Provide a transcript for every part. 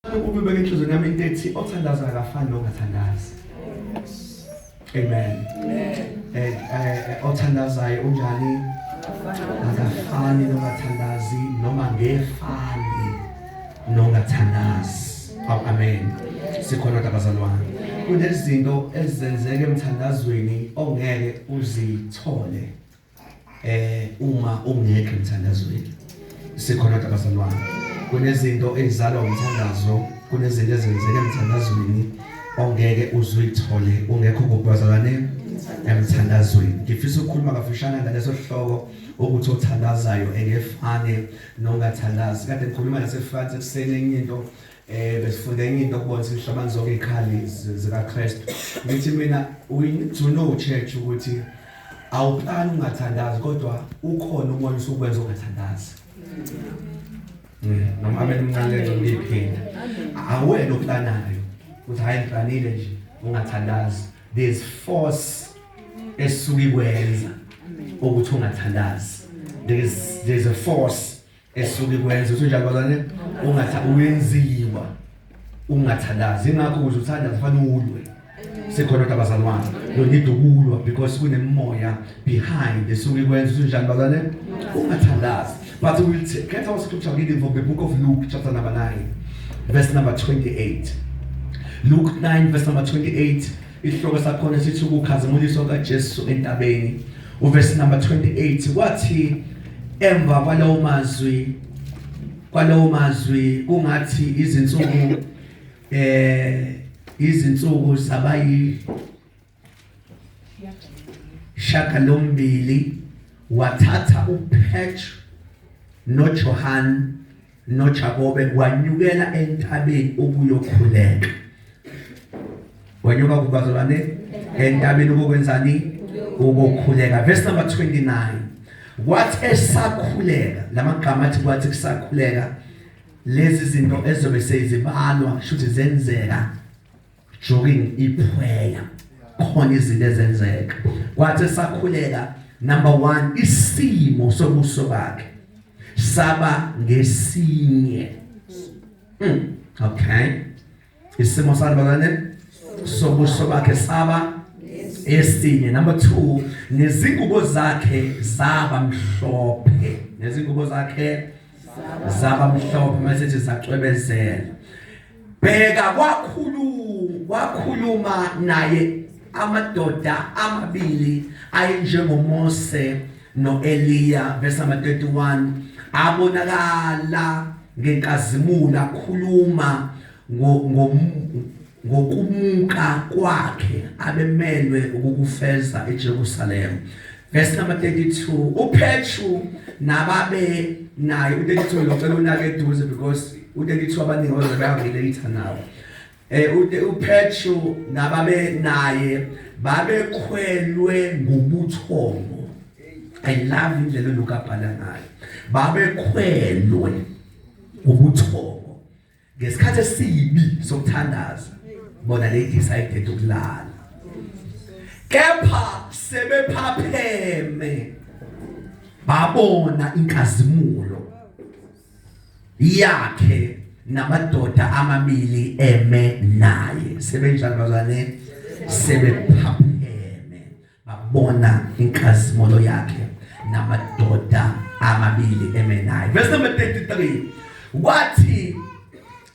UNkulunkulu ubeke enhliziyweni yami into ethi othandaza akafani nongathandazi. Amen. Othandazayo unjani? Akafani nongathandazi noma ngefani nongathandazi. Oh, amen. Sikhona abazalwane. Kunezinto ezenzeka emthandazweni ongeke uzithole uma ungekho emthandazweni. Sikhona abazalwane. Kunezinto ezizalwa umthandazo, kunezinto ezenzeka emthandazweni ongeke uzuyithole ungekho kubazalwane emthandazweni. Ngifisa ukukhuluma kafushane ngaleso sihloko ukuthi othandazayo engefane nongathandazi. Kade ngikhuluma naseFrance ekuseni enye into, besifunda enye into ukubona sihlabana zonke izikhali zikaKristu. Ngithi mina we need to know, church, ukuthi awuplani ungathandazi, kodwa ukhona umoya usukwenza ungathandazi. Noma abe nomnqalezo ngiphinda. Awena oplanayo uthi hayi ngiplanile nje ungathandazi. There's force esuke ikwenza ukuthi ungathandazi. There's a force esuke ikwenza ukuthi njalo bazane ungatha uyenziwa ungathandazi. Ingakho ukuze uthandaze kufanele ulwe. Sikhona kodwa abazalwane, you need ukulwa because kunemimoya behind esuke ikwenza ukuthi njalo bazalwane ungathandazi. But we will get our scripture reading from the book of Luke chapter number 9 verse number 28. Luke 9 verse number 28, isihloko sakhona sithi ukukhazimuliswa kaJesu entabeni. Uverse number 28, kwathi emva kwalawo mazwi kungathi izinsuku zabayi shagalombili, wathatha uPetru noJohn noJakobe, wanyukela entabeni ukuyokhuleka. Wanyuka kubazalwane entabeni ukukwenzani? Ukukhuleka. Verse number 29, kwathi esakhuleka, lamagama athi kwathi kusakhuleka, lezi zinto ezobe sezibalwa shuthi zenzeka during iprayer, khona izinto ezenzeka. Kwathi esakhuleka, number 1, isimo sobuso bakhe saba ngesinye. Okay, isimo salibazane sobuso bakhe saba esinye. Number 2, nezingubo zakhe zaba mhlophe, nezingubo zakhe zaba mhlophe, mase zacwebezela. Bheka, kwakhuluma naye amadoda amabili ayenjengoMose noEliya, verse number 31, abonakala ngenkazimulo, akhuluma ngokumuka kwakhe abemelwe ukukufeza eJerusalem. Verse number 32, uPetru nababe naye, u32 ngicela unake eduze because u32 abaningi bazobe bayarelate nawo. UPetru nababe naye babekhwelwe ngubuthongo. I love indlela uLuka abhala ngayo. Babekhwelwe ubuthongo ngesikhathi esibi sokuthandaza, bona le decided ukulala. Kepha sebephapheme babona inkazimulo yakhe namadoda amabili eme naye. Sebenjani bazwane? Sebephapheme babona inkazimulo yakhe namadoda amabili eme naye. Verse number 33, kwathi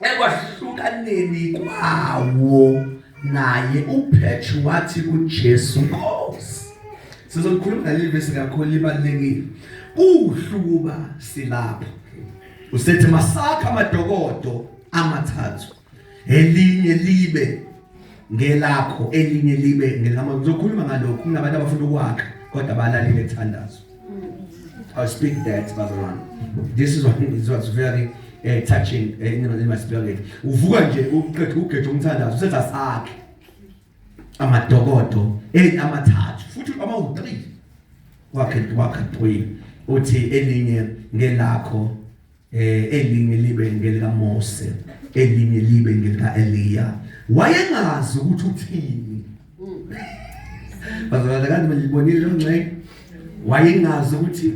ekwahlukaneni kwawo naye, uPetru wathi kuJesu, "Nkosi," sizokhuluma ngaleli verse kakhulu, libalulekile, "kuhle ukuba silapha." Usethi masakha amadokodo amathathu, elinye libe ngelakho, elinye libe ngelama. Ngizokhuluma ngalokhu. Kunabantu abafuna ukwakha kodwa balalile ethandazo. I'll speak that, bazalwane. This is what is what's very touching in my spirit. Uvuka nje uqedwe ugeje umthandazo, usethi asakhe amadokodo amathathu, futhi ama u3 wakhe, wakhe 3, uthi elinye ngelakho, elinye libe ngelika Mose, elinye libe ngelika Eliya. Wayengazi ukuthi uthini bazalwane. Kanti malibonile lo ngxenye, wayengazi ukuthi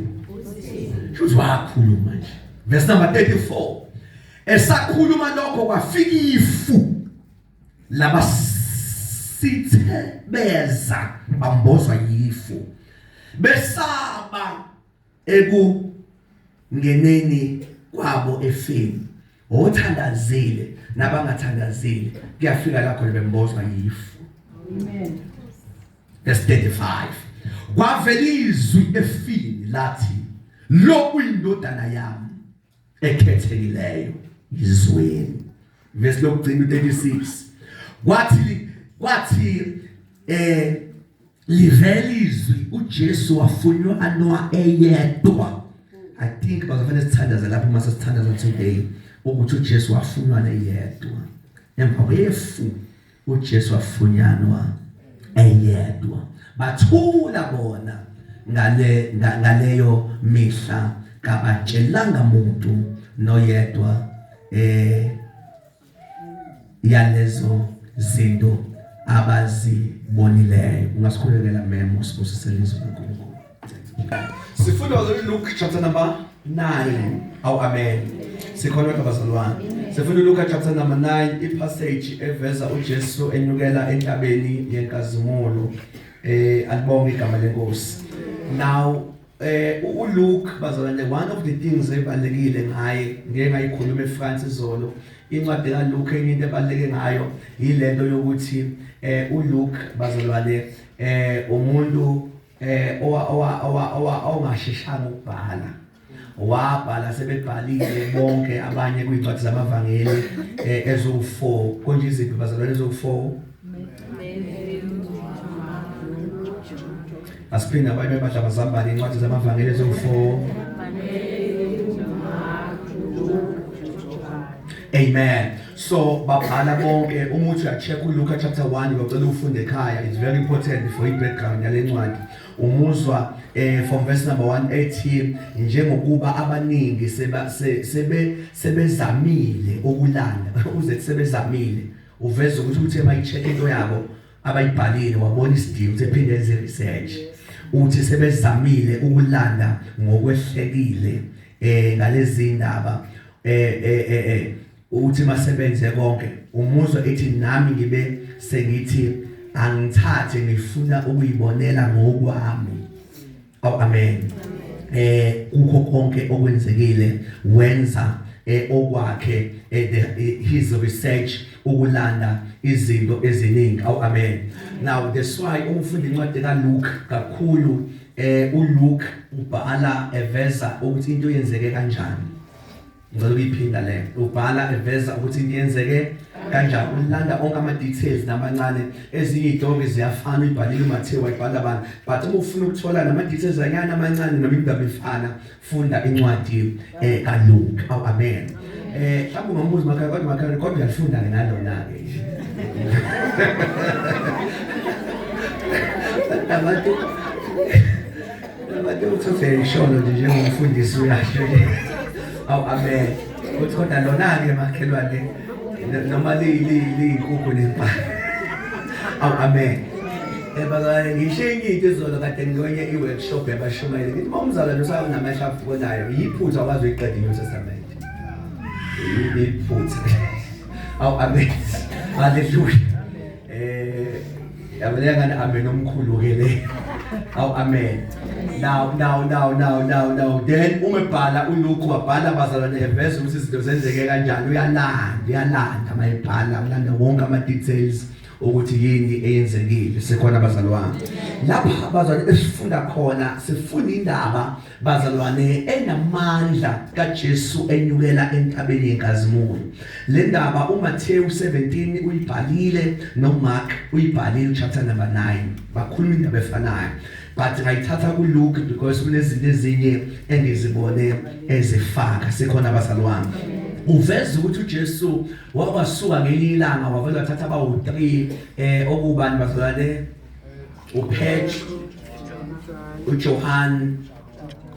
futhi wakhuluma nje. Verse number 34. Esakhuluma lokho kwafika ifu labasithebeza bambozwa yifu, besaba ekungeneni kwabo efini. Othandazile nabangathandazile kuyafika la khona bembozwa yifu. Amen. Verse 35, kwavela izwi efini lathi, lo uyindodana yami ekhethekileyo, izweni. Verse lokugcina 36, kwathi livela izwi, uJesu wafunywanwa eyedwa. I think bazofanele sithandaze lapho uma sesithandaza today ukuthi uJesu wafunyanwa eyedwa. Emva kwefu uJesu wafunyanwa eyedwa. Bathula bona ngaleyo mihla, kabatshelanga muntu noyedwa yalezo zinto abazibonileyo. Ungasikhulekela memo, sibusisele izwi laNkulunkulu. Sifunda Luke chapter number 9. Awu amen. Sikhona kodwa bazalwane. Sifunda Luke chapter number 9, ipassage eveza uJesu enyukela entabeni yenkazimulo. Alibonge igama lenkosi. Now uLuke bazalwane, one of the things ebalekile ngaye, ngeke ngayikhuluma eFrance izolo, incwadi kaLuke enye into ebaleke ngayo yilento yokuthi uLuke bazalwane umuntu ongasheshanga ukubhala. Wabhala sebebhalile bonke abanye kwincwadi zamavangeli eziwu4. Konje iziphi bazalwane eziwu4? Asiphinde abanye badla abazambane incwadi zamavangeli eziwu4. Amen. So babhala bonke. Uma uthi uyacheck uLuka chapter 1, ngicela ufunde ekhaya, it's very important for i-background yale ncwadi. Umuzwa from verse number 1 ethi njengokuba abaningi sebezamile ukulanda, uze sebezamile, uveza ukuthi uthe bayicheck into yabo abayibhalile, wabona isidingo ukuthi ephinde enze research. Uthi sebezamile ukulanda ngokwehlekile ngalezi ndaba, uthi masebenze konke. Umuzwa ethi nami ngibe sengithi angithathe, ngifuna ukuyibonela ngokwami. Oh amen. Kukho konke okwenzekile wenza okwakhe, his research ukulanda izinto eziningi. Oh amen. Now that's why umfundi incwadi kaLuke kakhulu, uLuke ubhala eveza ukuthi into yenzeke kanjani. Ngicela ukuyiphinda le. Ubhala eveza ukuthi into yenzeke kanjani, ulanda onke ama details namancane. Ezinye izitori ziyafana, uyibhalile uMathewu, wayibhala bani, but uma ufuna ukuthola nama details anyana amancane noma indaba ifana, funda incwadi kaLuke. Oh amen. Mhlawumbe ungambuza makhaya, kodwa makhaya kodwa uyalifunda ke nalona ke. Abantu uthi uyishono nje njengomfundisi uyasho nje. Awu amen. Uthi kodwa lona ke makhelwane noma liyinkukhu nempala. Awu amen. Bazalwane, ngisho enye into izolo kade ngikwenye i-workshop yabashumayeli, ngithi uma umzalwane usanamehlo afukonayo, yiphutha wazi uyiqeda i-New Testament. Yiphutha. Awu amen. Hallelujah. Yabona ngani amen omkhulu ke le. Awu amen. Now now now now now now then uma ebhala uLuke wabhala bazalwane eveza ukuthi izinto zenzeke kanjani, uyalanda mayebhala ulanda wonke ama details ukuthi yini eyenzekile. Sikhona bazalwane. Lapha bazalwane esifunda khona, sifunda indaba bazalwane enamandla kaJesu enyukela entabeni yenkazimulo. Le ndaba uMathewu 17 uyibhalile noMark uyibhalile chapter number 9, bakhuluma indaba efanayo, but ngayithatha kuLuke because kunezinto ezinye engizibone ezifaka. Sikhona bazalwane. Uveza ukuthi uJesu wabasuka ngelinye ilanga wavela wathatha abawu3, okubani bazalwane? uPetru, uJohn,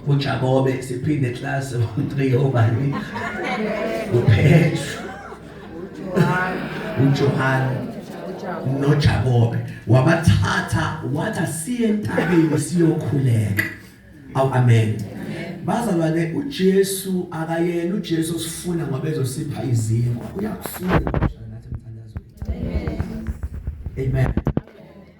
uJakobe. Siphinde class 3, obani? uPetru, uJohn noJakobe. Wabathatha wathi asiye entabeni siyokhuleka. Awu amen. Bazalwane, uJesu akayena uJesu osifuna ngoba ezosipha izinkwa, uyakufuna ukuhlala nathi emthandazweni. Amen.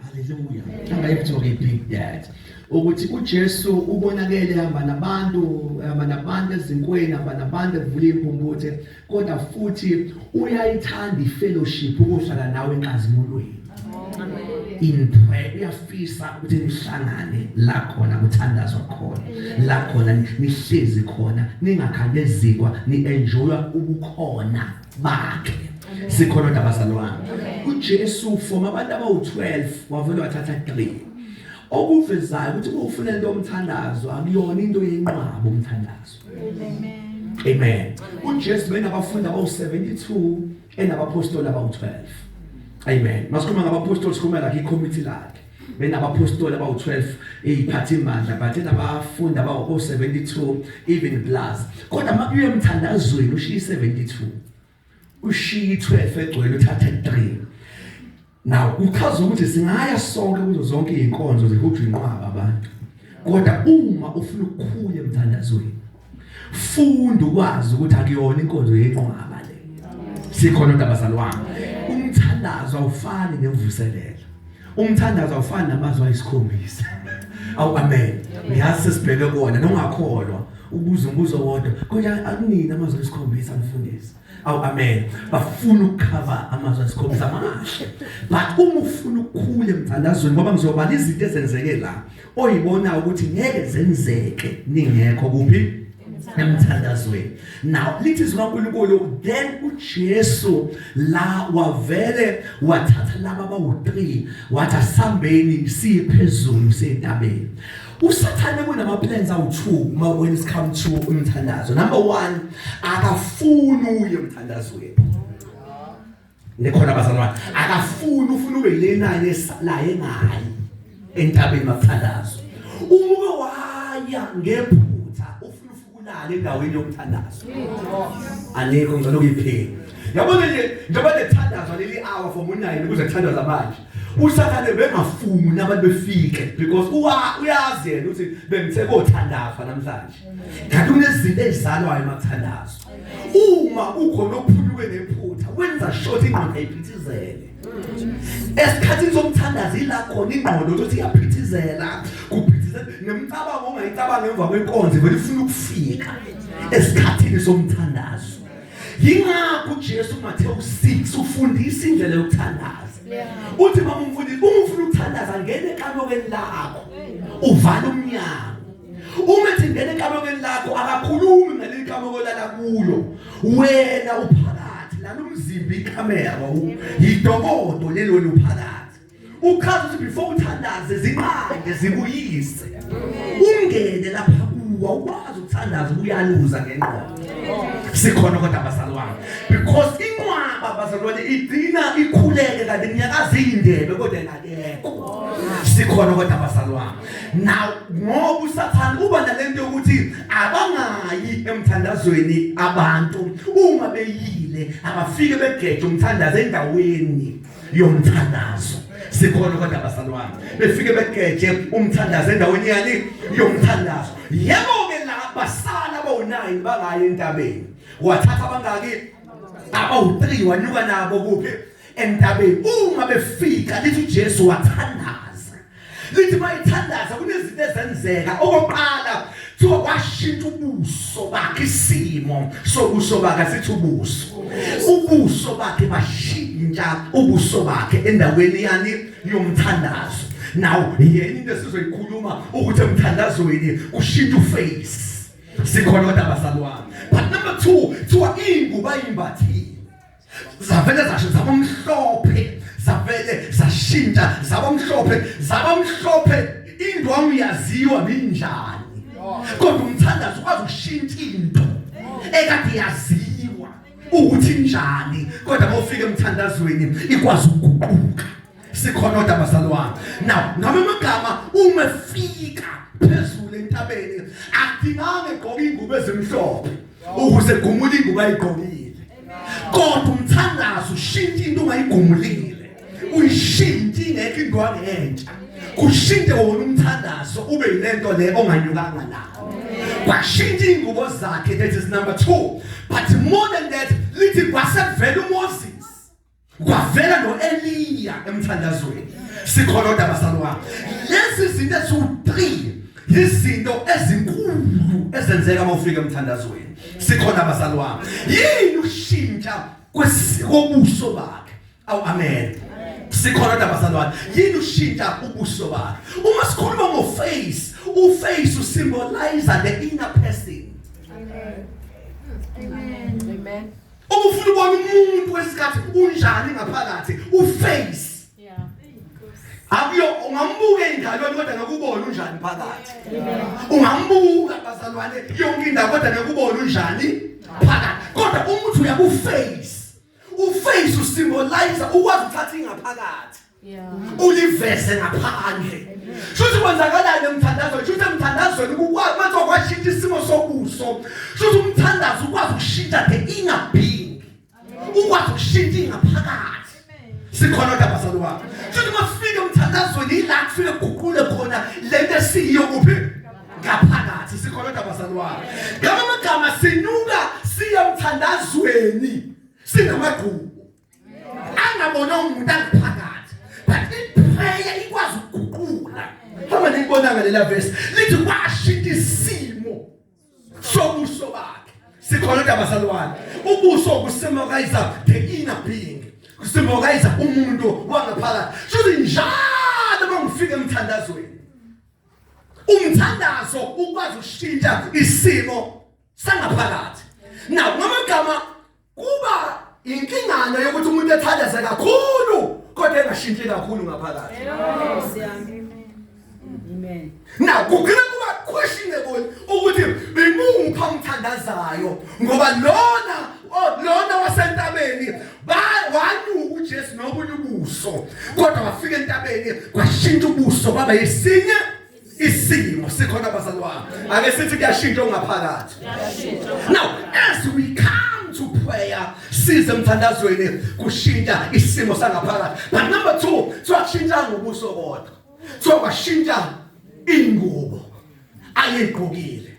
Hallelujah. I have to repeat that. Ukuthi uJesu ubonakele hamba nabantu, hamba nabantu ezinkweni, hamba nabantu evula impumputhe, kodwa futhi uyayithanda ifellowship, ukuhlala nawe enkazimulweni. In prayer uyafisa ukuthi nihlangane la khona kuthandazwa khona, la khona nihlezi khona, ningakhande ezikwa, ni-enjoya ubukhona bakhe. Sikhona kodwa bazalwane? UJesu from abantu abawu-12 wavele wathatha 3, okuvezayo ukuthi uma ufuna into yomthandazo, akuyona into yenqwaba umthandazo. Amen. UJesu benabafundi abawu-72, enabapostoli abawu-12. Amen. Masikhuluma ngabapostoli, sikhuluma like icommittee lakhe. Benabapostoli abawu-12, iy'phathimandla, but enabafundi abawu-72 even plus. Kodwa uma kuye emthandazweni ushiye i-72, ushiye i-12 egcwele, uthathe 3. Now kuchaza ukuthi singaya sonke kuzo zonke izinkonzo zihujwa inqwaba abantu, kodwa uma ufuna ukukhula emthandazweni, funda ukwazi ukuthi akuyona inkonzo yenqwaba le. Sikhona kodwa bazalwane? Umthandazo awufani nemvuselelo, umthandazo awufani namazwi ayisikhombisa. Awu amen. Ngiyazi sesibheke kuwona, nongakholwa ubuza umbuzo wodwa, kodwa akunini amazwi ayisikhombisa, mfundisi? Awu amen. Bafuna ukukhava amazwi ayisikhombisa amahle, but uma ufuna ukukhula emthandazweni, ngoba ngizobala izinto ezenzeke la oyibona ukuthi ngeke zenzeke ningekho kuphi? Emthandazweni. Now lithi izwi kaNkulunkulu, then uJesu la wavele wathatha laba abawu3, wathi asambeni siye phezulu siye entabeni. USathane kunama plans awu2 uma when it come to umthandazo. Number 1, akafuni uye emthandazweni. Nikhona bazalwane? Akafuni, ufuna ube yilena esalayo engayi entabeni makuthandazo. Uma uke waya ngephutha, ufuna ufukulala endaweni yomthandazo. Anikho, ngicela ukuyiphila. Yabona nje, njengoba lethandazwa leli hour from u9 kuze kuthandazwa manje, uSathane bengafuni abantu befike because uyazi yena ukuthi bengithe kothandazwa namhlanje, kanti kunezinto ezizalwayo emathandazo. Uma ukhona ophunyuke nephutha, wenza short ingqondo ayiphithizele esikhathini somthandazo. Ila khona ingqondo ukuthi iyaphithizela, kuphithizela nemicabango ongayicabanga emva kwenkonzo, vele ufuna ukufika esikhathini somthandazo. Yingakho uJesu uMathewu 6 ufundisa indlela yokuthandaza. Uthi mama umfundisi, uma ufuna ukuthandaza, ngene ekamerweni lakho, uvala umnyango. Uma ethi ngene ekamerweni lakho, akakhulumi ngaleli kamero lala kulo wena uphakathi lana, umzimba ikamera yidokodo lelo wena uphakathi. Uchaza ukuthi before uthandaze, zinqande, zibuyise, ungene lapha kuwa ukwazi ukuthandaza uyaluza ngengqondo. Sikhona kodwa bazalwane? Because inqwaba bazalwane igcina ikhuleke kanti kunyakaza indebe kodwa engakekho. Sikhona kodwa bazalwane? Now ngoba uSathane uba nalento yokuthi abangayi emthandazweni abantu, uma beyile abafike begeje umthandazo endaweni yomthandazo. Sikhona kodwa bazalwane? Befike begeje umthandazo endaweni yani yomthandazo. Yebo ke, la basala bawu9 bangayi entabeni. Wathatha abangaki? Abawu3, wanyuka nabo kuphi? Entabeni. Uma befika, lithi uJesu wathandaza. Lithi mayithandaza kunezinto ezenzeka. Okokuqala, kuthiwa kwashintsha ubuso bakhe, isimo sobuso bakhe. Sithi ubuso, ubuso bakhe bashintsha, ubuso bakhe endaweni yani yomthandazo. Now yena into esizoyikhuluma ukuthi emthandazweni kushintsha uface. Sikhona kodwa bazalwane? But number 2, kuthiwa ingubo ayimbathile zavele zasho zaba mhlophe, zavele zashintsha zaba mhlophe, zaba mhlophe. Indwangu yaziwa minjani, kodwa umthandazo ukwazi ukushintsha into ekade yaziwa ukuthi injani, kodwa mawufika emthandazweni ikwazi ukuguquka. Sikhona kodwa bazalwane? Now ngabe amagama, uma efika phezulu entabeni, akudinganga egqoke ingubo ezimhlophe ukuze gumule ingubo ayigqokile, kodwa umthandazo ushintsha into ungayigumulile, uyishintshe ingekho indwangu entsha, kushintshe wona umthandazo ube yilento le onganyukanga nayo. Kwashintsha ingubo zakhe, that is number 2. But more than that, lithi kwasekuvela uMoses, kwavela noEliya emthandazweni. Sikhona kodwa bazalwane? Lezi zinto eziwu3 izinto ezinkulu ezenzeka uma ufika emthandazweni. Sikhona bazalwane? Yini ushintsha kobuso bakhe? Awu amen. Sikhona kodwa bazalwane? Yini ushintsha ubuso bakhe? Uma sikhuluma ngo-face, uface usymbolize the inner person. Amen. Amen. Amen. Uma ufuna ukubona umuntu kwesikhathi unjani ngaphakathi, uface. Yeah. Akuyo ungambuka engalweni kodwa ngakubona unjani phakathi. Ungambuka bazalwane yonke indawo kodwa ngakubona unjani phakathi. Kodwa uma uthi uya ku-face, uface usymbolize ukwazi ukuthatha ingaphakathi. Yeah. Uliveze ngaphandle. Shuthi kwenzakalani emthandazweni? Shuthi emthandazweni kukwazi manje kwashintsha isimo sobuso. Shuthi umthandazo ukwazi ukushintsha the inner being. Ukwazi ukushintsha ingaphakathi. Sikhona kodwa bazalwane? Shuthi masifika emthandazweni ila kufike kuguqule khona lento esiyiyo kuphi? Ngaphakathi. Sikhona kodwa bazalwane? Ngamagama sinyuka siya emthandazweni sinamagqubu. Angabona umuntu angaphakathi. But iprayer ikwazi ukuguqula. Hamba nibona ngalela verse lithi kwashintsha isimo sobuso bakhe. Sikhona kodwa bazalwane? Ubuso kusymbolize the inner being, kusymbolize umuntu wangaphakathi. Shuthi njalo mangifika emthandazweni, umthandazo ukwazi ukushintsha isimo sangaphakathi. Now ngamagama kuba inkingana yokuthi umuntu ethandaze kakhulu kodwa engashintshi kakhulu ngaphakathi. Amen. Now kugcina kuba questionable ukuthi bimupha umthandazayo, ngoba lona lona wasentabeni wanyuka uJesu nokunye ubuso, kodwa wafika entabeni kwashintsha ubuso kwaba yesinye isimo. Sikhona bazalwane? Ake sithi kuyashintsha ongaphakathi. Now as we come to prayer, size emthandazweni kushintsha isimo sangaphakathi. But number 2, siwashintsha ngobuso kodwa siwashintsha ingubo ayigqokile.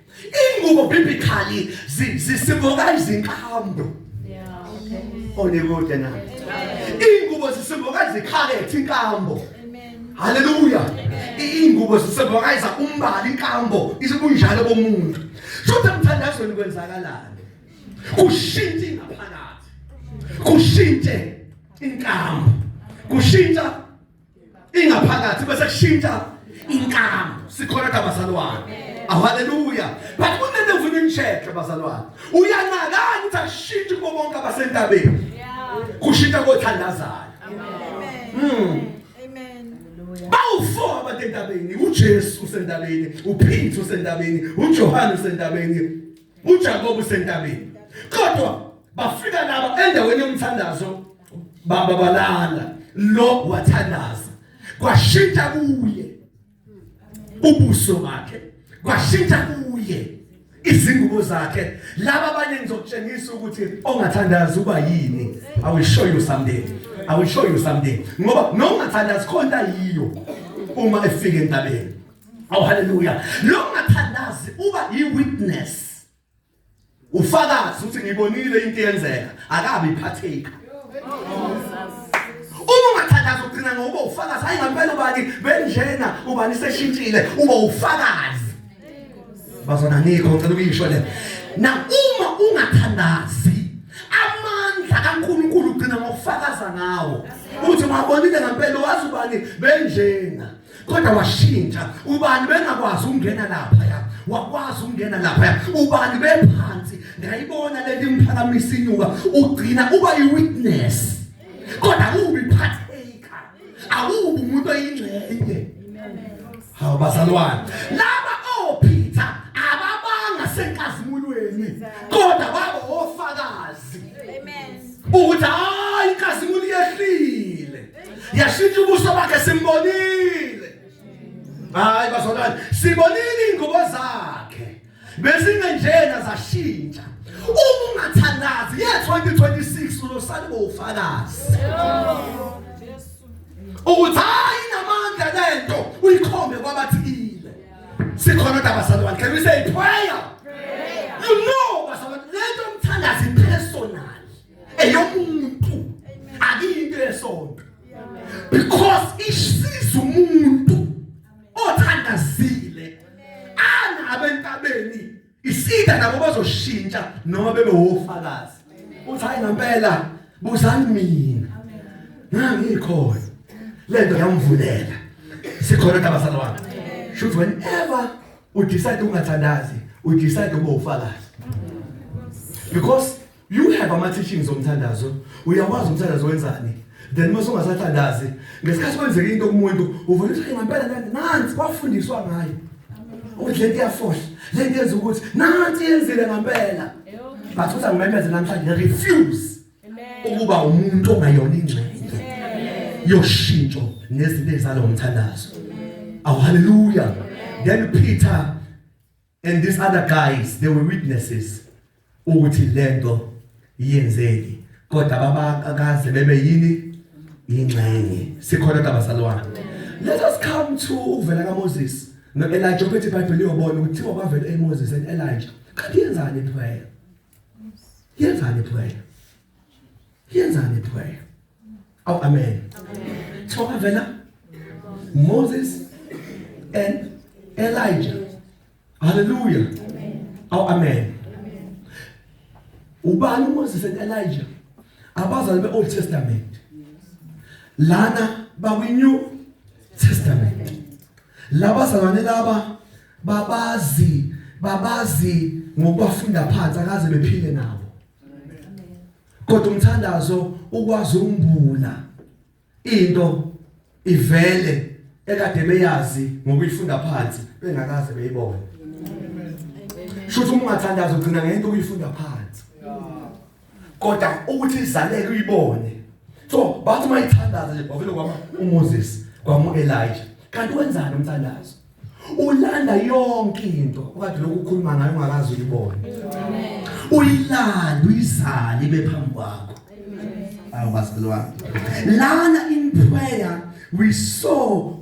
Ingubo biblically zisymbolize inkambo. Yeah. Okay. Onekude na ingubo zisymbolize ikhalethe, inkambo. Amen. Haleluya. Ingubo zisymbolize umbala, inkambo, isibunjalo bomuntu. Futhi emthandazweni kwenzakalani? Kushintsha ingaphakathi, kushintshe inkambo, kushintsha ingaphakathi bese kushintsha inkambo. Sikhona kodwa bazalwane? Haleluya. But kunento ngifuna unicheck bazalwane. Uyanakana ukuthi akushintshi kubo bonke abasentabeni? Yeah. Kushintsha kothandazayo. Amen. Mm. Amen. Hallelujah. Bawu-4 abantu entabeni. uJesu usentabeni, uPeter usentabeni, uJohane usentabeni, uJakob usentabeni. Kodwa bafika laba endaweni yomthandazo baba balala. Lo wathandaza, kwashintsha kuye ubuso bakhe, kwashintsha kuye izingubo zakhe. Laba abanye ngizokutshengisa ukuthi ongathandazi uba yini. I will show you someday, I will show you someday, ngoba nongathandazi khona yiyo uma efika entabeni. Oh haleluya. Lo ngathandazi uba i-witness, ufakazi ukuthi ngibonile into yenzeka, akabi partaker. Uma ungathandazi ugcina ngokuba ufakazi. Hayi ngempela ubani benjena, ubani seshintshile, uba ufakazi. Bazona nikho ngicela ukuyisho le. Na uma ungathandazi, amandla kaNkuluNkulu ugcina ngokufakaza ngawo uthi wabonile ngempela, wazi ubani benjena kodwa washintsha, ubani bengakwazi ukungena lapha ya wakwazi ukungena lapha, ubani bephansi ngayibona lento imphakamisa inyuka. Ugcina uba i-witness kodwa akubi partaker, akubi umuntu oyingxenye. Hawu bazalwane, laba oPeter ababanga senkazimulweni kodwa baba ofakazi. Amen. Ukuthi hayi inkazimulo iyehlile, yashintsha ubuso bakhe, simbonile. Hayi bazalwane, sibonile ingubo zakhe bezingenjena zashintsha. Uma ungathandazi ye 2026 uzosala ufakazi ukuthi hayi namandla lento uyikhombe kwabathile. Sikhona kodwa bazalwane? Can we say prayer? know bazalwane, lento yomthandazo personal, eyomuntu, akuyinto yesonto, because isiza umuntu othandazile angabe entabeni isida nabo bazoshintsha noma bebe wofakazi. Uthi hayi ngempela buzani mina ngangikhona, lento yamvulela. Sikhona tabazalwane? Should whenever u decide ungathandazi, u decide ukuba ufakazi, because you have ama teachings omthandazo, uyakwazi umthandazo wenzani. Then mase ungasathandazi, ngesikhathi kwenzeka into kumuntu, uvela uthi ngempela nansi kwafundiswa ngayo ukuthi lento iyafohla, lento yenza ukuthi nansi yenzile ngempela. But uthi angimemeze namhlanje, refuse ukuba umuntu ongayona ingxenye yoshintsho nezinto ezalo ngomthandazo. Oh, hallelujah. Then Peter and these other guys, they were witnesses ukuthi lento iyenzeki, kodwa babakaze bebe yini ingxenye. Sikhona tabazalwane? Let us come to ukuvela kaMoses noElijah. Uphethe iBhayibheli, uyobona ukuthi kuthiwa kwavela eMoses and Elijah. Kanti yenzani prayer? Yenzani prayer? Yenzani prayer? Oh, amen. Kuthiwa kwavela Moses and Elijah. Hallelujah. Oh, amen. Ubani uMoses and Elijah? Abazali be-Old Testament. Lana bakwi New Testament. Labazalwane laba babazi ngokubafunda phansi, akaze bephile nabo. Kodwa umthandazo ukwazi umbula into ivele ekade beyazi ngokuyifunda phansi bengakaze beyibone. Shuthi uma ungathandaza ugcina ngento uyifunda phansi, kodwa ukuthi izaleke uyibone. So bathi mayithandaza nje wavele kwama uMoses, kwama uElijah. Kanti wenzani umthandazo? Ulanda yonke into okade lokhu ukhuluma ngayo ungakazi uyibone, uyilanda, uyizale ibe phambi kwakho. Awu bazalwane, lana in prayer we saw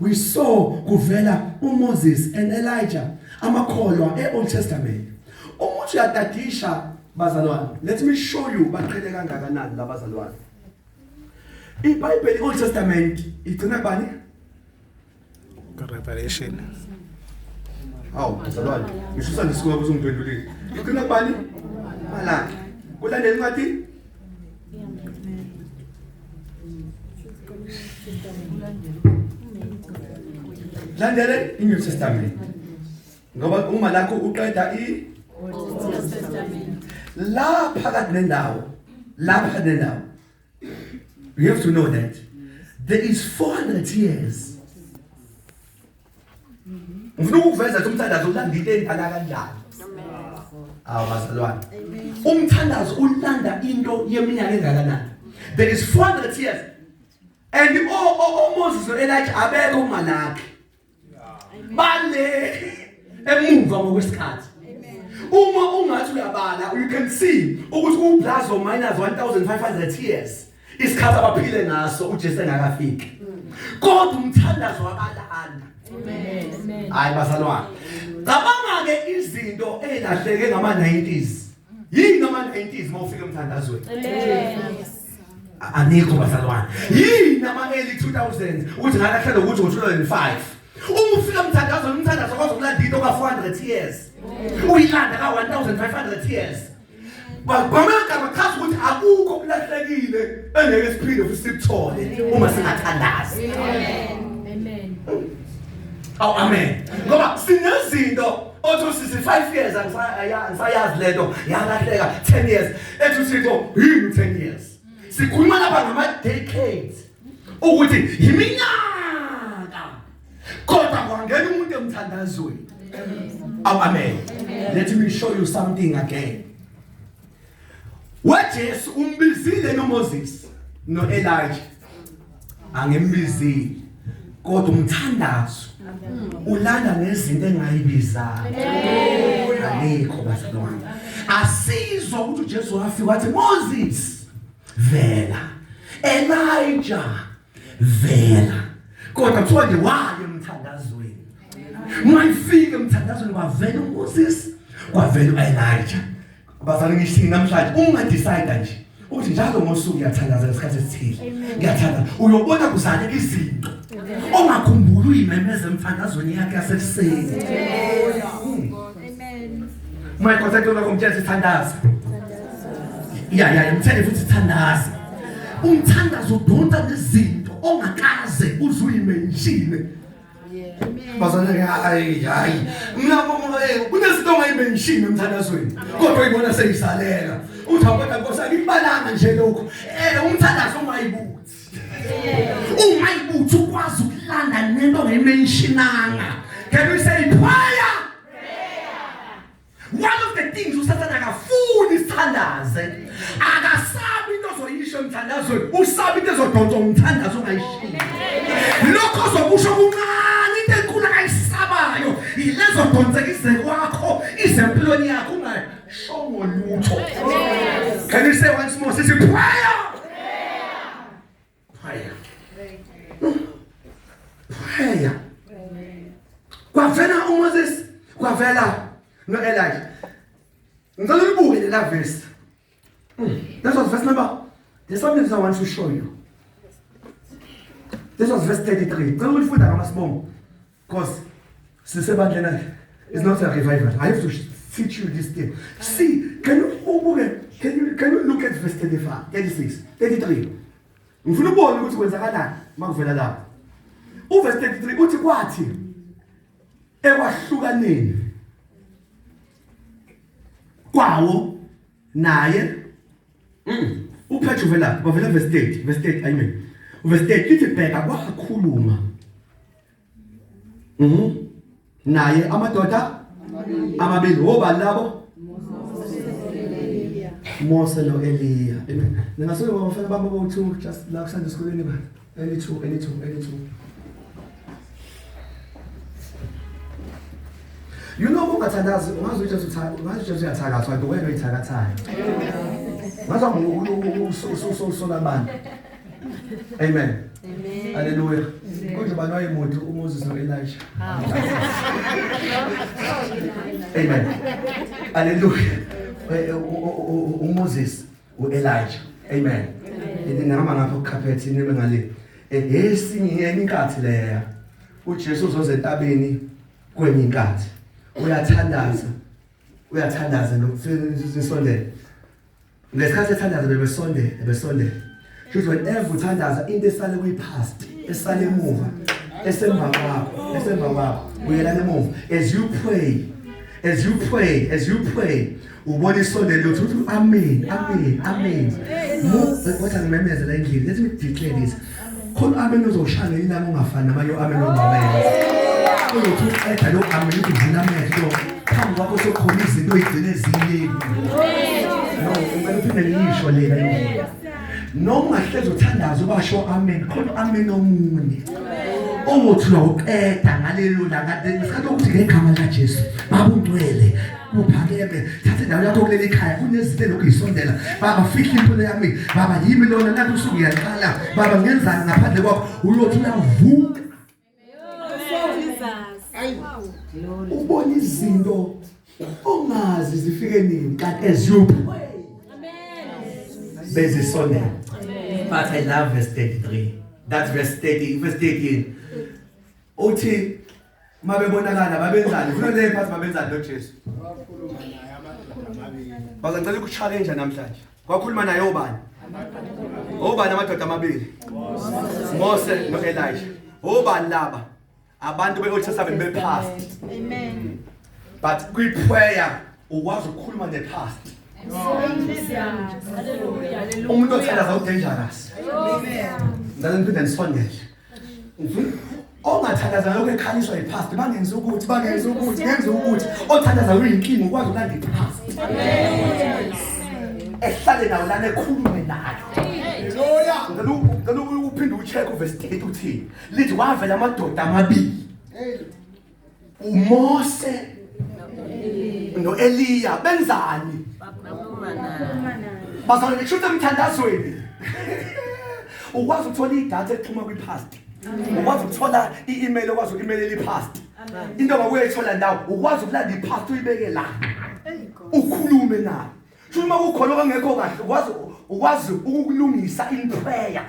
kuvela uMoses and Elijah, amakholwa eOld Testament. Uma uthi uyatadisha bazalwane, let me show you baqhele kangakanani labazalwane. IBhayibheli, Old Testament, igcina kubani? Revelation. Hawu bazalwane, ngisho usandisikuwa uzongiphendulile. Igcina kubani? Malaki. Kulandela incwadi landele iNew Testament, ngoba uma lakho uqeda i la phakathi nendawo, la phakathi nendawo, you have to know that there is 400 years. Ngifuna ukuveza ukuthi umthandazo ulanda into endala kanjani. Awu bazalwane, umthandazo ulanda into yeminyaka engakanani? There is 400 years and o Moses no Elijah abekho kuMalaki, bale emuva ngokwesikhathi. Uma ungathi uyabala, you can see ukuthi u plus or minus 1500 years isikhathi abaphile ngaso uJesu engakafiki, kodwa umthandazo wabalanda. Hayi bazalwane, cabanga ke izinto ezilahleke ngama 90s. Yini ama 90s mawufika emthandazweni? Anikho bazalwane. Yini ama early 2000s ukuthi ngalahleka ukuthi ngo-2005? Uma ufika emthandazweni, umthandazo kwazi ukulanda into ka-400 years, uyilanda ka-1500 years. Kwamagama chaza ukuthi akukho okulahlekile engeke siphinde futhi sikuthole uma singathandazi. Amen. Awu amen. Ngoba sinezinto othi usisi 5 years angisayazi lento, yalahleka 10 years. Ethi uThixo yini 10 years? Sikhuluma lapha ngama decades ukuthi iminyaka, kodwa kwangena umuntu emthandazweni. Awu amen. Let me show you something again. WeJesu umbizile noMoses noElijah? Angimbizile, kodwa umthandazo ulanda nezinto engayibizanga. Alikho bazalwane. Asizwa ukuthi uJesu wafika wathi, "Moses vela, Elijah vela," kodwa kuthiwa nje waye emthandazweni. Mayifike emthandazweni kwavela uMoses, kwavela uElijah. Bazalwane, ngisho namhlanje unga decide nje ukuthi njalo ngosuku ngiyathandaza ngesikhathi esithile, ngiyathandaza, uyobona kuzaleka izinto ongakhumbuli uyimemeza emthandazweni yakhe yasekuseni. Amen. My contact wakho mtshela sithandaza. Ya ya, mtshele futhi thandaza. Umthandazo udonsa nezinto ongakaze uzuyimenshine. Bazalwane, hayi hayi, mina kunezinto ongayimenshini emthandazweni kodwa uyibona seyisalela, uthi awukodwa Nkosi, angikubalanga nje lokho. Umthandazo ungayibuthi, ungayibuthi ukwazi ukulanda nento ongayimenshinanga. Can we say prayer? One of the things uSathane akafuni sithandaze, akasabi into ozoyisho emthandazweni, usabi into ezodonsa umthandazo ongayishiyi. Lokho ozokusho kuncane, into enkulu akayisabayo yilezo donseka ize kwakho, ize empilweni yakho ungashongo lutho. Can you say once more, sithi prayer? Prayer. Prayer. Kwavela uMoses, kwavela noElijah. Ngicela ulibuke lela verse. That was verse number. There's something I want to show you. This was verse 33. Ngicela ulifunda ngamasibongo. Because sisebandleni, it's not a revival. I have to teach you this thing. See, can you ubuke, can you look at verse 35, 36, 33? Ngifuna ukubona ukuthi kwenzakalani makuvela lapho. Uverse 33 uthi kwathi ekwahlukaneni kwawo naye, uPetro uvela kwavela verse 30, verse 30, I mean verse 30 lithi bheka kwakhuluma naye amadoda amabili. Obani labo? Mose no-Eliya. Amen. Ningasuke bafana bami bowu-2 just la kusanda esikoleni ba any two, any two, any two. You know, ungathandazi ungazi ukuthi ungazi ukuthi uyathakathwa, kanti wena oyithakathayo. Ngazi usola abantu. Amen. Amen. Hallelujah. Kodwa bani wayemuntu uMoses noElijah? Amen. Hallelujah. uMoses, uElijah. Amen. Ngihamba ngapha kucarpet nime ngale. Esinye enye inkathi leya. uJesu uzoza entabeni kwenye inkathi. Uyathandaza. Uyathandaza nokusondela. Ngesikhathi ethandaza bebesondela, bebesondela. Shuthi whenever uthandaza into esale kwi-past, esale emuva, esemva kwakho, esemva kwakho, buyelana emuva. As you pray, as you pray, as you pray, ubona isondelo uthi uthi amen, amen, amen. Mo kodwa ngimemeze la endlini. Let me declare this. Khona amen uzoshaya ngelinye ilanga ungafani namanye amen ongawenza. Uzothi uqeda lo amen uthi uvula amehlo phambi kwakho sekukhona izinto oyigcine ezinye. No, ngicela uphinde ngiyisho lena endlini. Noma ungahlezi uthandaza ubasho amen, khona amen omunye othi uyawuqeda ngalelo langa ngesikhathi ukuthi ngegama likaJesu, Baba ungcwele uphakeme, thatha indawo yakho kuleli khaya, kunezinto elokhu yisondela. Baba, fihla impilo yami. Baba, yimi lona nathi usuku uyaqala. Baba, ngenzani ngaphandle kwakho? Uyothi uyavuka ubona izinto ongazi zifike nini, kanti as you pray bezisondela. But I love verse 33. That's verse 30, verse 13 uthi mabebonakala babenzani? Funa le phathi babenzani noJesu? Wakhuluma naye amadoda amabili. Bazangicela ukuchallenge namhlanje. Kwakhuluma naye obani? Obani amadoda amabili? Mose noElijah. Obani laba? Abantu be-Old Testament, be-past. Amen. But kwi-prayer ukwazi ukukhuluma ne-past. Hallelujah. Umuntu othandaza udangerous. Ngicela niphinde nisondele. Ongathandaza lokho ekhaliswa yi-past, bangenza ukuthi, bangenza ukuthi, ngenza ukuthi. Othandaza uyinkinga, ukwazi ukulanda i-past. Ehlale nawo lana, ekhulume nayo. Hallelujah. Ngicela uphinde ucheck uverse 30 uthini. Lithi wavela amadoda amabili. Hey. uMose noEliya benzani? Bazalwane, kusho ukuthi emthandazweni ukwazi ukuthola idatha exhuma kwi-past, ukwazi ukuthola i-email, ukwazi uku-emailela i-past, into ongakuyithola ndawo, ukwazi ukulanda i-past uyibeke la ukhulume nayo. Shuma kukhona okungekho kahle ukwazi ukwazi ukukulungisa in prayer.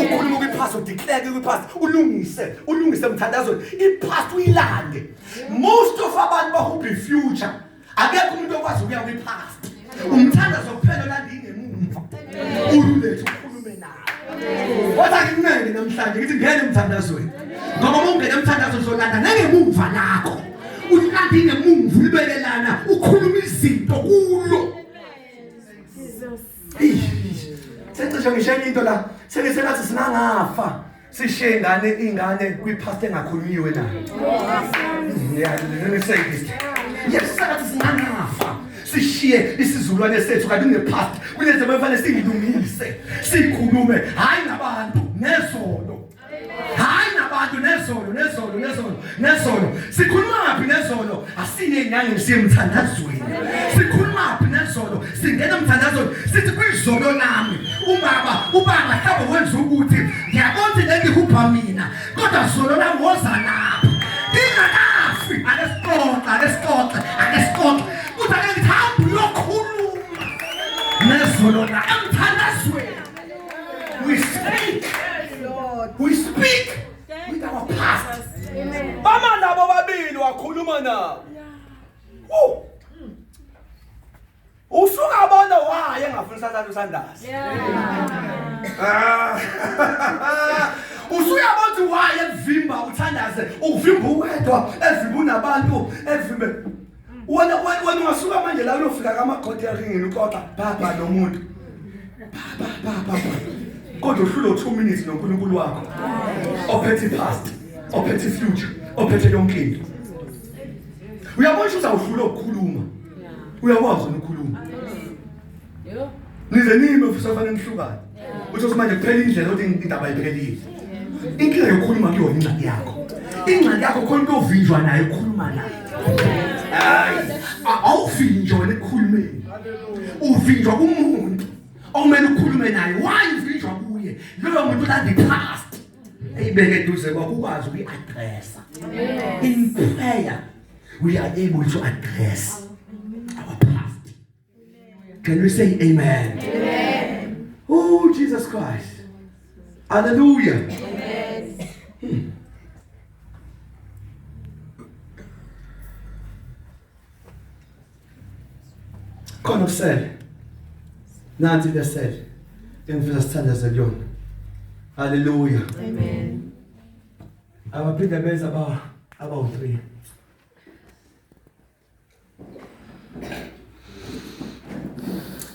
Ukhuluma kwi-past udeclare kwi-past ulungise ulungise emthandazweni i-past uyilande. Most of abantu bahubha i-future. Akekho umuntu okwazi ukuya kwi-past. Umthandazo kuphela olanda ingemumva. Ulethe ukhulume naye. Kodwa ngikunene namhlanje ngithi ngene emthandazweni. Ngoba uma ungena emthandazweni uzolanda nangemumva lakho. Ulanda ingemumva ulibeke lana ukhuluma izinto kulo. Sencishe ngisho enye into la sengisengathi singangafa sishiye ingane ingane kwipast engakhulunyiwe nayo. Yeah, let me say this. Yes, sengathi singangafa sishiye isizukulwane sethu kanti kunepast kunezinto ekufanele siyilungise sikhulume hayi nabantu nezolo hayi nabantu nezolo nezolo nezolo nezolo sikhuluma phi nezolo asiye enyangeni siye emthandazweni sikhuluma phi nezolo singena emthandazweni sithi kwizolo lami ubaba ubaba mhlawumbe wenza ukuthi ngiyabona ukuthi le ngihubha mina kodwa zolo lami woza lapha ngingakafi ake sixoxe ake sixoxe ake sixoxe kuthi ake ngithi hamba uyokhuluma nezolo la emthandazweni. We speak. We speak with our past. Bama nabo babili wakhuluma nabo. Woo. Usungabona why engafuni usathane usandazi. Ah. Usuyabona ukuthi why ekuvimba uthandaze, ukuvimba uwedwa, evimba unabantu, evimbe. Wena wena ungasuka manje la uyofika kamagodi eringini uxoxa baba nomuntu. Baba baba. Kodwa uhlulwe 2 minutes noNkulunkulu wakho. Ophethe past, ophethe future, ophethe yonke into. Uyabona ukuthi awuhlulwe ukukhuluma. Uyakwazi ukukhuluma. Nize nime futhi afanele nihlukane. Uthi manje kuphela indlela ukuthi indaba iphelile. Inkinga yokukhuluma kuyona ingxaki yakho. Ingxaki yakho khona into ovinjwa nayo ukhuluma nayo. Hayi, awuvinjwa wena ekukhulumeni. Uvinjwa kumuntu okumele ukhulume naye. Why uvinjwa kuye? Loyo muntu ulanda i-past. Eyibeke eduze kwakho ukwazi ukuyi-addressa. In prayer we are able to address our past. Can we say amen? Amen. Oh, Jesus Christ. Hallelujah. Amen. Khona kusele. Nansi lesele. Engifisa sithandaze kuyona. Hallelujah. Amen. Abaphinde beza ba abawu3.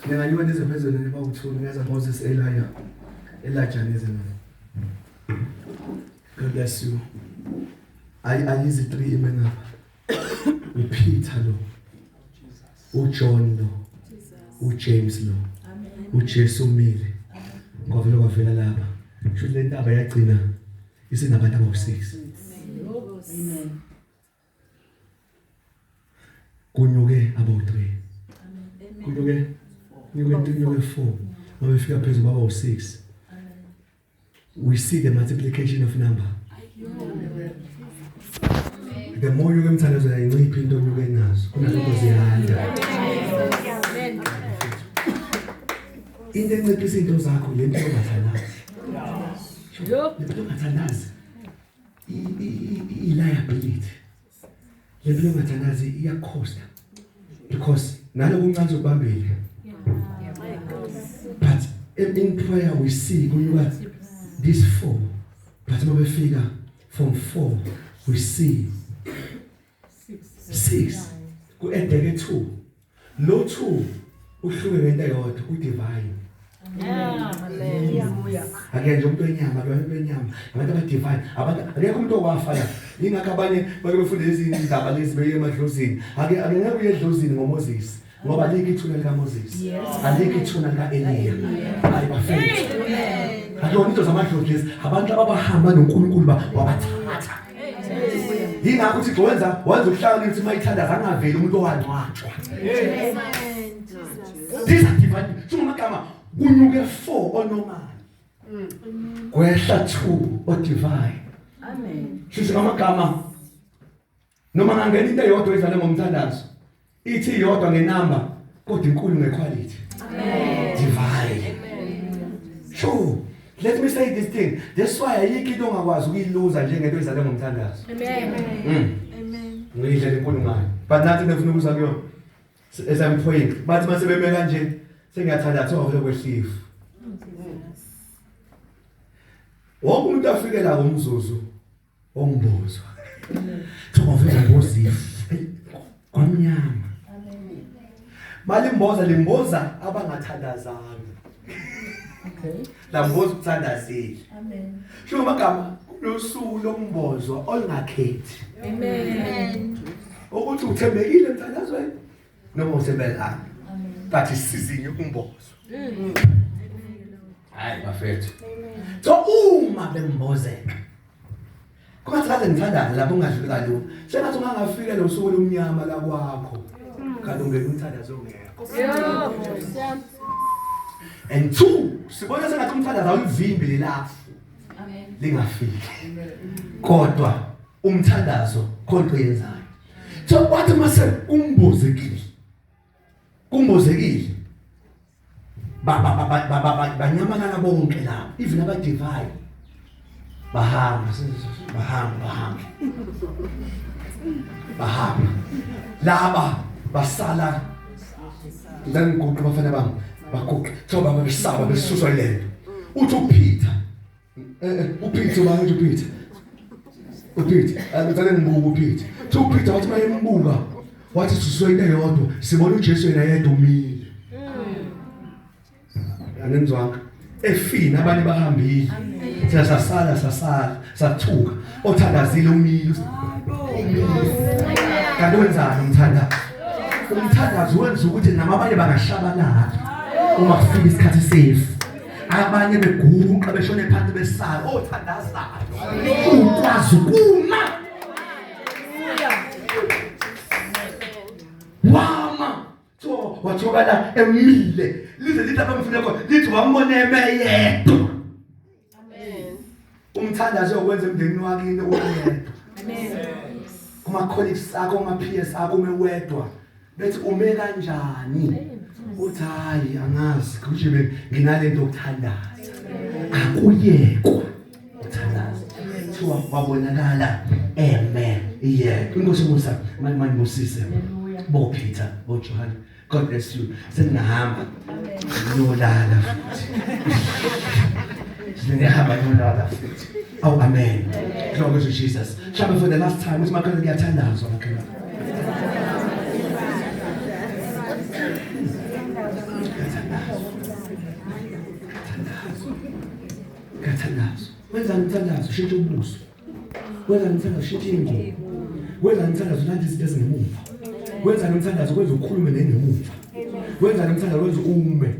Ninganyuka nize phezulu niba u2 niyeza Moses Elijah. Elijah nize mina. God bless you. Ayizi 3 ime ngapha. uPeter lo. uJohn lo. uJames lo. uJesu umile. Kwavele kwavela lapha. Kusho le ntaba yagcina isinabantu abawu6. Amen. Kunyuke abawu3. Kunyuke kunyuke kunyuke 4. Mabefika phezulu baba u6. We see the multiplication of number. The more you emthandazo ayinciphi into onyuke nazo. Kunalokho ziyanda. Into enciphisa izinto zakho le nto ongathandazi. Le nto ongathandazi. I-liability. Le nto ongathandazi iyakhosta. Because naloku uncane ukubambile. But in prayer we see kunyuka these four. But uma befika from 4 we see 6. Ku-edeke 2. Lo 2 uhluke ngento eyodwa u-divine. Ake nje umuntu wenyama lo umuntu wenyama abantu abadivine abantu akekho umuntu owafa la ingakho abanye bake befunde lezi indaba lezi beye emadlozini ake ake uye edlozini ngoMoses ngoba alikho ithuna likaMoses alikho ithuna likaEliya hayi bafethu akuyona into zamadlozi lezi abantu ababahamba noNkulunkulu wabathatha yingakho uthi wenza wenza ubuhlakani ukuthi mayithandaza angaveli umuntu owangcwatshwa. These are divine. Singumagama kunyuke 4 onormal. Kwehla 2 o divine. Amen. Sisi ngamagama noma ngangena into eyodwa idlale ngomthandazo. Ithi iyodwa ngenamba Kodwa inkulu ngequality. Amen. Divine. Amen. Sure. Let me say this thing. That's why ayikho into ongakwazi ukuyiluza njengento ezale ngomthandazo. Amen. Amen. Ngiyindlela enkulu ngayo. But nathi ngifuna ukuza kuyo. As I'm praying, bathi mase beme kanje sengiyathandaza ngavele kwehlifu. Wonke umuntu afike la ngomzuzu ongibuzwa. Kuthiwa vele ngozifu. Kwamnyama. Balimboza limboza abangathandazanga. Okay. Lamboza ukuthandazile. Amen. Sho amagama kunosuku lombozo olungakhethi. Amen. Ukuthi uthembekile emthandazweni noma uthembelanga. Amen. But isizinye umbozo. Hayi bafethu. So uma bembozeka Kwathi kade ngithandaza lapho ungadluli kalula. Sengathi ungangafika lo suku lomnyama la kwakho. Kanti ungena umthandazo ongekho. And two, sibona sengathi umthandazo awulivimbi lelafu. Amen. Lingafiki. Kodwa umthandazo khonto yenzayo. So kwathi mase kumbozekile. Kumbozekile. Ba ba ba ba ba banyamalala bonke lapho, even aba divine. Bahamba, bahamba, bahamba. Bahamba. Laba basala ngangiguqa abafana bami baguqa so baba besaba besuswa lento uthi uPeter uPeter ubani uthi uPeter uPeter angicela ngibuka uPeter uthi uPeter wathi mayembuka wathi suswe into eyodwa sibona uJesu yena yedwa umile anenzwanga efini abanye bahambile thina sasala sasala sathuka othandazile umile kanti wenzani umthandazo umthandazo wenza ukuthi nama abanye bangashabalala uma kufika isikhathi sefu abanye beguqa beshone phansi besala othandazayo ukwazi ukuma wama so wathokala emile lize lithi abamfuna khona lithi wambona eme yedwa Amen. Umthandazo okwenza emndenini wakini uwedwa. Amen. Kuma colleagues akho, kuma peers akho ume wedwa. Bethi ume kanjani? Uthi hayi angazi, kusho nginalento yokuthandaza. Akuyekwa uthandaza. Kuthiwa wabonakala amen. Yeah. Inkosi Musa, manje manje Mosise. Bo Peter, bo John. God bless you. Sengihamba. Ngiyolala futhi. Sengihamba ngiyolala futhi. Oh amen. Glory to Jesus. Shall for the last time uthi makhelwane kuyathandazwa makhelwane. Kuyathandazwa. Wenzani umthandazo? Ushintsha ubuso. Wenzani umthandazo? Ushintsha ingubo. Wenzani umthandazo? Ulanda izinto ezingemuva. Wenzani umthandazo? Kwenza ukhulume nengemuva. Wenzani umthandazo? Kwenza ume.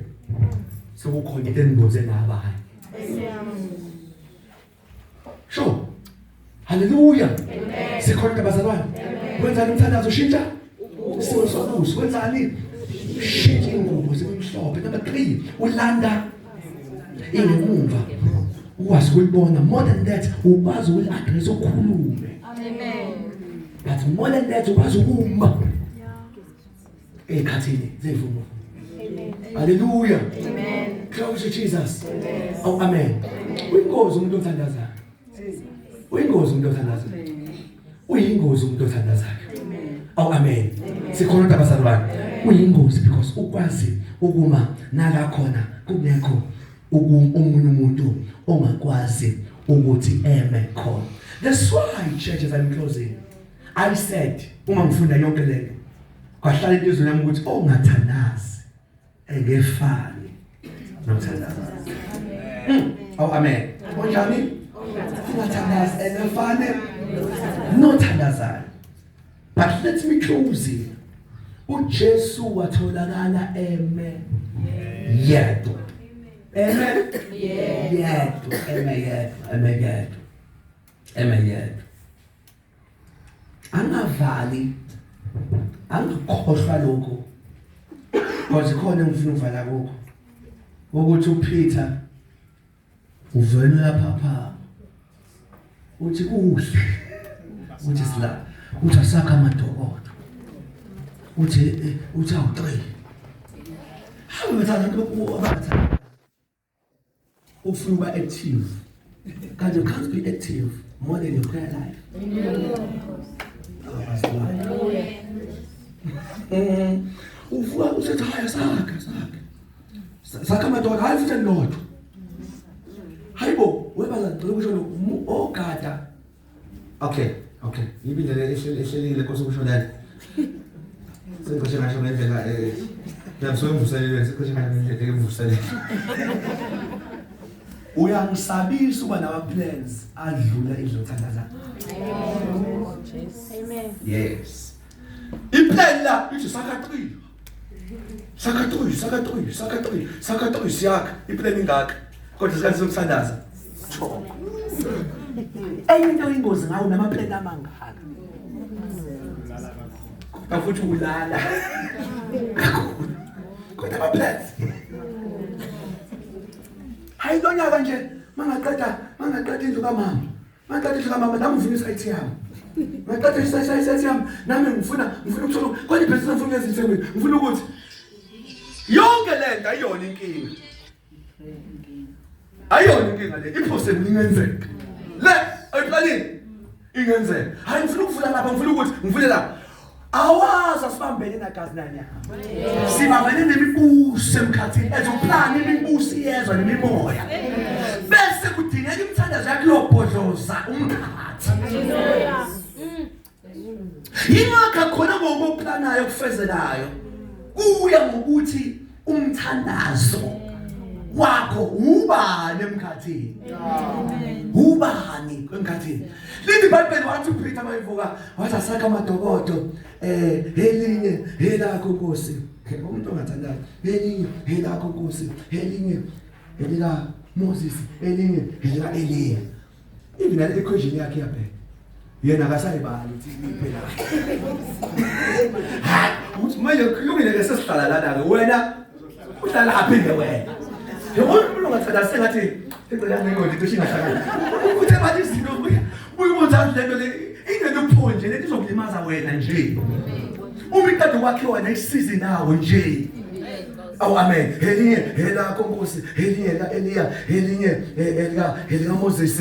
Sekukhona into enimboze nabanye. Sure. Hallelujah. Sikhona abazalwane. Wenzani umthandazo? Ushintsha isimo sobuso. Wenzani? Ushintsha ingubo zimhlophe. Number 3, ulanda ingemuva. Ukwazi ukulibona. More than that, ukwazi ukuli-address ukhulume. Amen. But more than that, ukwazi ukuma ey'khathini zevumo. Hallelujah. Amen. Glory to Jesus. Oh amen. Uyingozi umuntu othandazayo. Uyingozi umuntu othandazayo. Uyingozi umuntu othandazayo. Oh amen. Sikhona abazalwane. Uyingozi because ukwazi ukuma nala khona kungekho omunye umuntu ongakwazi ukuthi eme khona. That's why church as I'm closing. I said uma ngifunda yonke lento kwahlala enhliziyweni yami ukuthi ongathandazi engefani nomthandazo. Oh amen. Onjani? Ungathandazi engefani nothandazayo. But let me close here. uJesu watholakala eme yedwa. Eme yedwa, eme yedwa, eme yedwa. Eme yedwa. Angavali, angakhohlwa lokho. Because khona engifuna ukuvala kukho. Ukuthi uPeter uvela uyaphapha. Uthi kuhle. Uthi sila, uthi asakha amadokodo. Uthi uthi awu3. Abethanda abantu ufuna ukuba active. Kanti you can't be active more than your prayer life. Uvuka usethi hayi sakhe sakhe. Sakhe amadoda hayi futhi elilodwa. Hayibo webaza ngicela ukusho lokhu ogada. Okay, okay. Yibi indlela ehlelile Nkosi ukusho lana. Sengicishe ngasho ngendlela ngiyamsuka emvuselelweni sengicishe ngasho ngendlela emvuselelweni. Uyangisabisa uba nama plans adlula indlu othandaza. Amen. Yes. Iplan la ithi saka 3. Saka 3, saka 3, saka 3, saka 3 siyakha. Iplan ingaka. Kodwa isikhathi sokuthandaza. Choko. Enye into ingozi ngawo nama plan amangaka. Kodwa futhi ulala. Kakhulu. Kodwa ama plans. Hayi lonyaka nje mangaqeda indlu kamama. Mangaqeda indlu kamama nami ngifuna isite yami. Mangaqeda isite yami nami ngifuna ukuthola kodwa ibhizinisi ngifuna ukwenza ngifuna ukuthi yonke lento ayiyona inkinga. Ayiyona inkinga le iprocess ingenzeka. Le ayiplanini ingenzeka. Hayi ngifuna ukuvula lapha ngifuna ukuthi ngivule lapha. Awazi asibambene nagazi nanyama. Sibambene nemibuso emkhathini ezoplana imibuso iyezwa nemimoya. Bese kudingeka imithandazo yakho yobhodloza umkhathi. Yingakho khona ngokuplanayo kufezelayo. Kuya ngokuthi umthandazo wakho ubani emkhathini. Ubani emkhathini. Lithi iBhayibheli wathi uPeter mayivuka wathi asakha amadokodo elinye elakho Nkosi. Umuntu ongathandayo elinye elakho Nkosi, elinye elika Moses, elinye elika Eliya. Even nale equation yakhe yabheka. Yena akasayibali ukuthi iphela. Hayi, uthi manje kulungile ke sesihlala lana ke wena uhlala aphinde wena. Yebo umuntu ongathanda sengathi ingqondo ngengqondo cishe ingahlangani. Uthi manje izinto ubuye ubonza lento le ingenupho nje lento izokulimaza wena nje. Uma iqeda ukwakhiwa nayisizi nawo nje. Awu amen. Elinye elakho Nkosi, elinye la Eliya, elinye elika Moses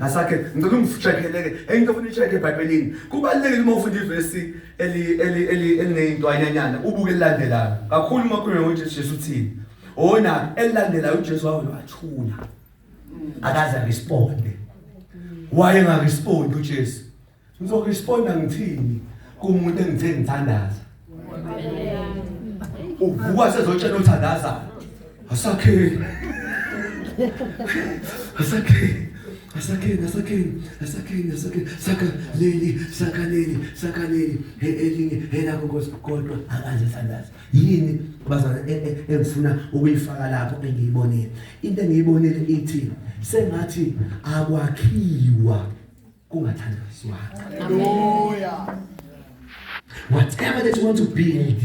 asakhe ngicela ungicheckele ke. Enye into ofuna uyicheck eBhayibhelini. Kubalulekile uma ufunda ivesi eli eli eli elineyintwanyanyana ubuke elilandelayo. Kakhulu uma kukhulunywa ngoJesu Jesu uthini? Ona elilandelayo uJesu wathula. Akaze aresponde. Wayengarespondi uJesu. Ngizoresponda ngithini kumuntu engithe ngithandaza? Uvuka sezotshela uthandaza. Asakheni. Asakheni. Asakheni, asakheni, asakheni, asakheni. Saka leli, saka leli, saka leli. Elinye elakho Nkosi kodwa akaze thandaza. Yini bazalwane engifuna ukuyifaka lapho engiyibonile? Into engiyibonile ithi sengathi akwakhiwa kungathandazwanga. Hallelujah. Whatever that you want to build,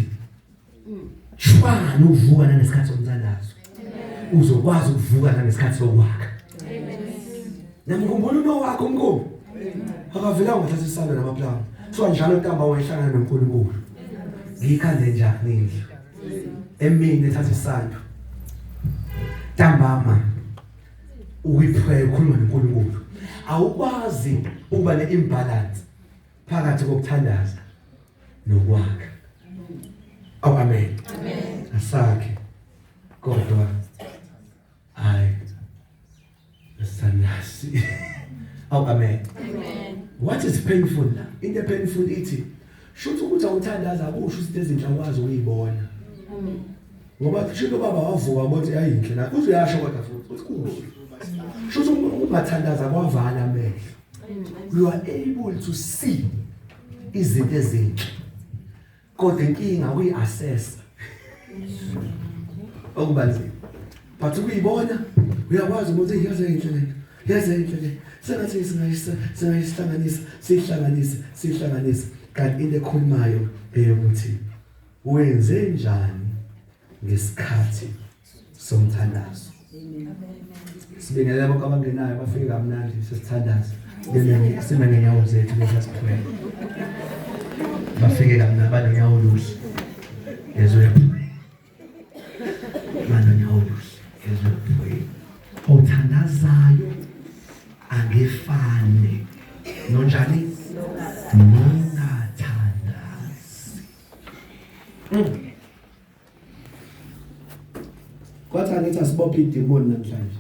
shwana uvuka nangesikhathi somthandazo. Uzokwazi ukuvuka nangesikhathi sokwakha. Namkhumbula uno wakho umkhulu. Akavelanga wathatha isandla namaplanga. So njalo ntamba wayehlangana noNkulunkulu. Ngiyikhande njani indlu? Emini ethatha isandla. Ntambama ukuyipray ukhuluma noNkulunkulu. Awukwazi ukuba neimbalance phakathi kokuthandaza nokwakha. Oh amen. Amen. Asakhe kodwa hayi sanasi. Oh amen. Amen. What is painful la? Into painful ithi shuthi ukuthi awuthandaza akusho izinto ezinhle akwazi ukuyibona. Amen. Ngoba shuthi ubaba wavuka wathi ayinhle la. Uze uyasho kodwa futhi uthi kuhle. Shuthi ukungathandaza kwavala amehlo. You are able to see izinto ezinhle. Kodwa inkinga ukuyi-assess. Okubanzima. But ukuyibona uyakwazi ukuthi yaze inhle lento. Yaze inhle le. Sengathi singayihlanganisa, sihlanganise, sihlanganise. Kanti into ekhulumayo eyokuthi wenze njani ngesikhathi somthandazo. Sibingelele bonke abangenayo bafike kamnandi sesithandaza. Beme sime ngenyawo zethu bese siphumela. Bafike kamnandi banonyawo oluhle. Yezwe. Nongenzenjani? Nongathandazi. Kwathi angithi asibophe idemoni namhlanje.